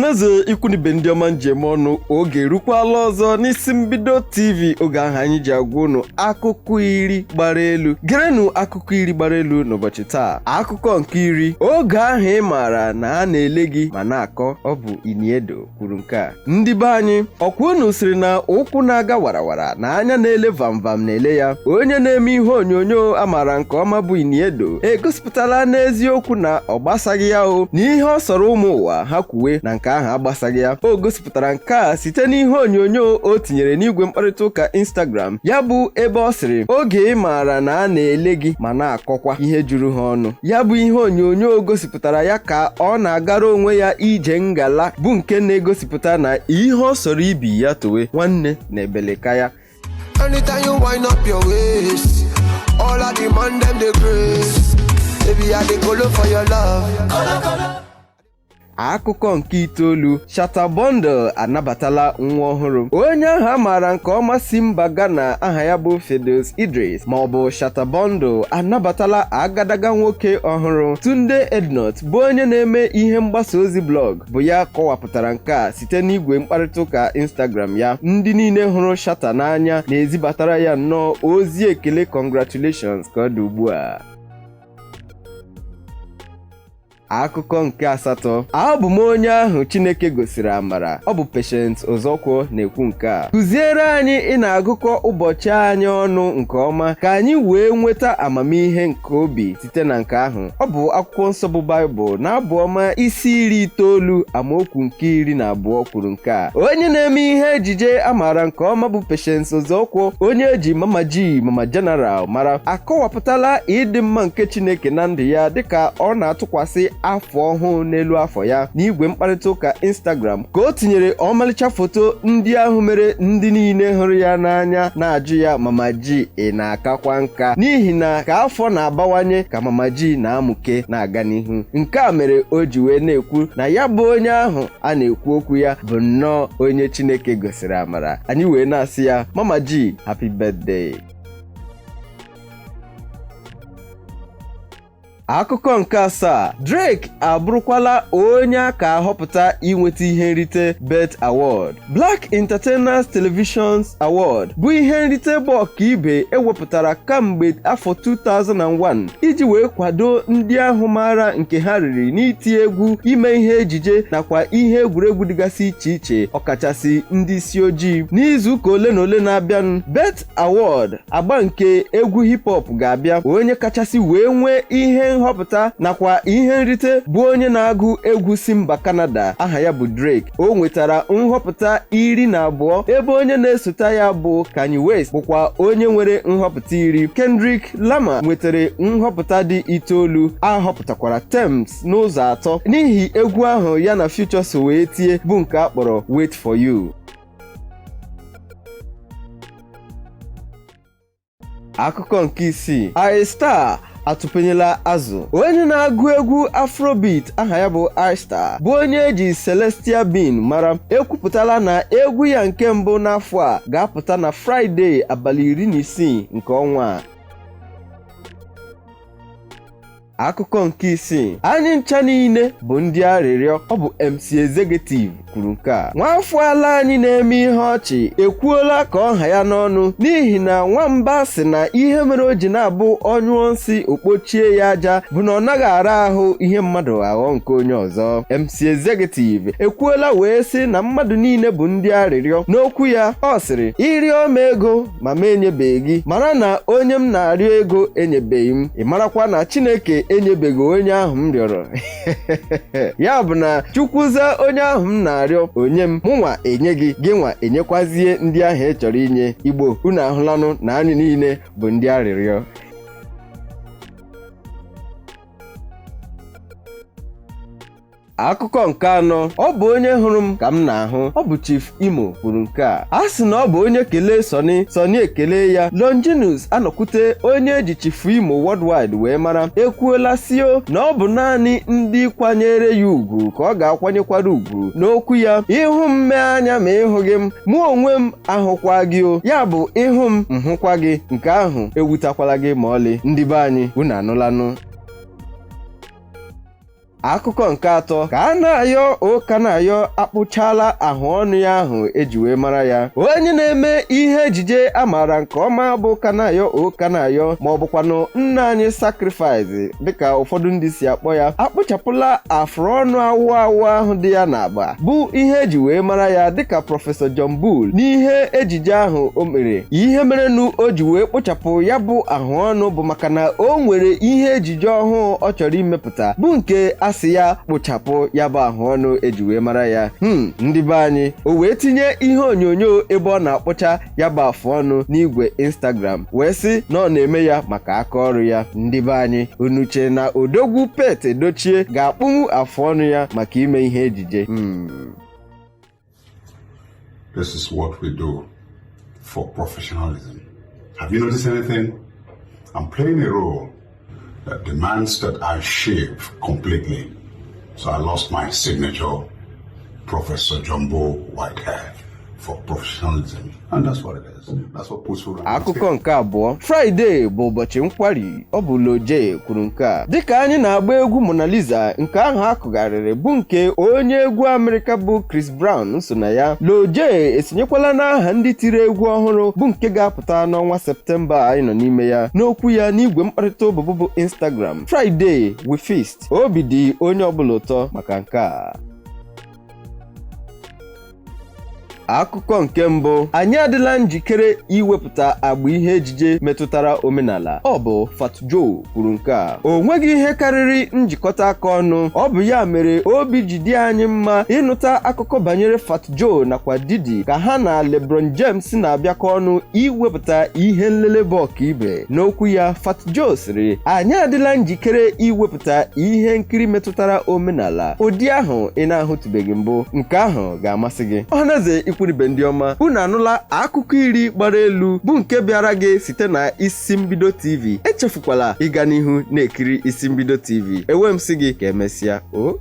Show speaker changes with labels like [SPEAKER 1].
[SPEAKER 1] Ọhaneze, ikwu na ibe, ndị ọma njem ọnụ, oge erukwala ọzọ n'Isi Mbido TV, oge ahụ anyị ji agwa unu akụkọ 10 gbara elu. Gerenụ akụkọ 10 gbara elu n'ụbọchị taa. Akụkọ nke 10: oge ahụ ị maara na a na-ele gị ma na-akọ. Ọ bụ Ini Edo kwuru nke a. Ndị be anyị, ọkwa unu siri na ụkwụ na-aga warawara na anya na-ele vamvam na-ele ya. Onye na-eme ihe onyonyo a maara nke ọma bụ Ini Edo egosipụtala n'eziokwu na ọ gbasaghị ya o na ihe ọ sọrọ ụmụ ụwa ha kwuwe na nke ahụ agbasaghị ya. O gosipụtara nke a site n'ihe onyonyo o tinyere n'igwe mkparịta ụka Instagram ya, bụ ebe ọ sịrị, "Oge ị maara na a na-ele gị ma na-akọkwa ihe juru ha ọnụ." Ya bụ ihe onyonyo gosipụtara ya ka ọ na-agara onwe ya ije ngala, bụ nke na-egosipụta na ihe ọ sọrọ ibi ya towe nwanne na ebeleka ya.
[SPEAKER 2] Anytime you wind up your waist, all of the man them dey craze. Baby, I dey kolo for your love.
[SPEAKER 1] Akụkọ nke 9: Shatta Bundle anabatala nwa ọhụrụ. Onye ahụ a maara nke ọma si mba Ghana, aha ya bụ Fidelis Idris ma ọ bụ Shatta Bundle, anabatala agadaga nwoke ọhụrụ. Tunde Ednut, bụ onye na-eme ihe mgbasa ozi blog, bụ ya kọwapụtara nke a site n'igwe mkparịta ụka Instagram ya. Ndị niile hụrụ Shatta n'anya na-ezibatara ya nnọọ ozi ekele congratulations ka ọ dị ugbu a. Akụkọ nke 8: abụ m onye ahụ Chineke gosiri amara. Ọ bụ Patience Ozokwo na-ekwu nke a. Kụziere anyị ị na-agụkọ ụbọchị anyị ọnụ nke ọma, ka anyị wee nweta amamihe nke obi site na nke ahụ. Ọ bụ akwụkwọ nsọ bụ Baịbụl na Abụ Ọma isi 90 amaokwu nke 12 kwuru nke a. Onye na-eme ihe ejije a maara nke ọma bụ Patience Ozokwo, onye eji Mama G, Mama General mara, akọwapụtala ịdị mma nke Chineke na ndụ ya dịka ọ na-atụkwasị afọ ọhụụ n'elu afọ ya. N'igwe mkparịta ụka Instagram ka o tinyere ọmalịcha foto ndị ahụ mere ndị niile hụrụ ya n'anya na-ajụ ya, "Mama G, ị na-akakwa nka?" N'ihi na ka afọ na-abawanye ka Mama G na-amụke na-aga n'ihu. Nke a mere o ji wee na-ekwu na ya bụ onye ahụ a na-ekwu okwu ya bụ nnọọ onye Chineke gosiri amara. Anyị wee na-asị ya, "Mama G, happy birthday." Akụkọ nke 7: Drake abụrụkwala onye a ka ahọpụta inweta ihe nrite BET Award. Black Entertainers Televisions Award bụ ihe nrite bụ ọkaibe ewepụtara kamgbe afọ 2001 iji wee kwado ndị ahụ maara nke ha riri n'iti egwu, ime ihe ejije nakwa ihe egwuregwu dịgasị iche iche, ọkachasị ndị isi ojii. N'izu ụka ole na ole na-abịanụ, BET Award agba nke egwu hip hop ga-abịa. Onye kachasị wee nwee ihe nhọpụta nakwa ihe nrite bụ onye na-agụ egwu si mba Canada, aha ya bụ Drake. O nwetara nhọpụta 12, ebe onye na-esote ya bụ Kanye West bụkwa onye nwere nhọpụta 10. Kendrick Lamar nwetara nhọpụta dị 9. A họpụtakwara Tems n'ụzọ atọ n'ihi egwu ahụ ya na Future so wee tie, bụ nke a kpọrọ Wait For You. Akụkọ nke 6: Ayra atụpenyela azụ. Onye na-agụ egwu Afrobeat aha ya bụ Ayra, bụ onye eji Celestial Being mara, ekwupụtala na egwu ya nke mbụ n'afọ a ga-apụta na Fraịde, abalị 16 nke ọnwa a. Akụkọ nke 6: anyị ncha niile bụ ndị arịrịọ. Ọ bụ MC Executive kwuru nke a. Nwafọ ala anyị na-eme ihe ọchị ekwuola ka ọ ha ya n'ọnụ, n'ihi na nwamba sị na ihe mere o ji na-abụ ọnyụọ nsị okpochie ya aja bụ na ọ naghị ara ahụ ihe mmadụ aghọ nke onye ọzọ. MC Executive ekwuola wee sị na mmadụ niile bụ ndị arịrịọ. N'okwu ya, ọ sịrị, "Ịrịọ m ego ma m enyebeghị gị, mara na onye m na-arịọ ego enyebeghị m. Ị marakwa na Chineke enyebeghị onye ahụ m rịọrọ ya. Bụ na Chukwuza onye ahụ m na-arịọ onye m, mụnwa enye gị, gị nwa enyekwazie ndị ahụ ị chọrọ inye." Igbo, unu ahụlanụ na anyị niile bụ ndị arịrịọ. Akụkọ nke 4: ọ bụ onye hụrụ m ka m na-ahụ. Ọ bụ Chief Imo kwuru nke a. A sị na ọ bụ onye kelee Sọni, Sọni ekele ya. Longinus Anọkwute, onye eji Chief Imo Worldwide wee mara, ekwuola sio na ọ bụ naanị ndị kwanyere ya ugwu ka ọ ga-akwanyekwara ugwu. N'okwu ya, "Ịhụ m mee anya ma ịhụghị m, mụ onwe m ahụkwa gị o. Ya bụ ịhụ m nhụkwa gị, nke ahụ ewutakwala gị ma ọlị." Ndị be anyị, unu anụlanụ. Akụkọ nke atọ ka a na-ayọ ụka na-ayọ akpụchala ahụ ọnụ ya ahụ eji wee mara ya. Onye na-eme ihe ejije a maara nke ọma bụ Kanayo O Kanayo, ma ọ bụkwanụ nna anyị Sacrifice dịka ụfọdụ ndị si akpọ ya, akpụchapụla afro ọnụ awụ awụ ahụ dị ya n'agba, bụ ihe eji wee mara ya dịka Prọfesọ John Bull n'ihe ejije ahụ o mere. Ihe merenụ o ji wee kpụchapụ ya bụ ahụ ọnụ bụ maka na o nwere ihe ejije ọhụụ ọ chọrọ imepụta, bụ nke a sị ya kpụchapụ ya bụ ahụ ọnụ eji wee mara ya. Ndị be anyị, o wee tinye ihe onyonyo ebe ọ na-akpụcha ya bụ afụ ọnụ n'igwe Instagram, wee sị na ọ na-eme ya maka aka ọrụ ya. Ndị be anyị, unu che na odogwu Pete Edochie ga-akpụnwu afụ ọnụ ya maka ime ihe ejije?
[SPEAKER 3] This is what we do for professionalism. Have you noticed anything? I'm playing a role that demands that I shave completely. So I lost my signature Professor Jumbo white hair for professionalism. And that's what it is. That's what puts food on the
[SPEAKER 1] Akụkọ
[SPEAKER 3] table.
[SPEAKER 1] nke abụọ. Fraịde bụ ụbọchị nkwari. Ọ bụ Loje kwuru nke a dịka anyị na-agba egwu Mona Lisa nke ahụ akụgharịrị, bụ nke onye egwu Amerịka bụ Chris Brown so na ya. Loje esinyekwala n'aha ndị tiri egwu ọhụrụ, bụ nke ga-apụta n'ọnwa Septemba anyị nọ n'ime ya. N'okwu ya n'igwe mkparịta ụbụbụ bụ Instagram, "Friday we feast." Obi dị onye ọbụla ụtọ maka nke a. Akụkọ nke mbụ. Anyị adịla njikere iwepụta agba ihe ejije metụtara omenala. Ọ bụ Fat Joe kwuru nke a. O nweghị ihe karịrị njikọta aka ọnụ. Ọ bụ ya mere obi ji dị anyị mma ịnụta akụkọ banyere Fat Joe nakwa Diddy ka ha na LeBron James na-abịakọ ọnụ iwepụta ihe nlele bụ ọkaibe. N'okwu ya, Fat Joe sịrị, "Anyị adịla njikere iwepụta ihe nkiri metụtara omenala, ụdị ahụ ị na-ahụtụbeghị mbụ, nke ahụ ga-amasị gị." Ọhaneze, ikwuribe ndị ọma, unu anụla akụkọ 10 gbara elu, bụ nke bịara gị site na Isi Mbido TV. Echefukwala ịga n'ihu na-ekiri Isi Mbido TV. Ewe m sị gị ka emesịa o.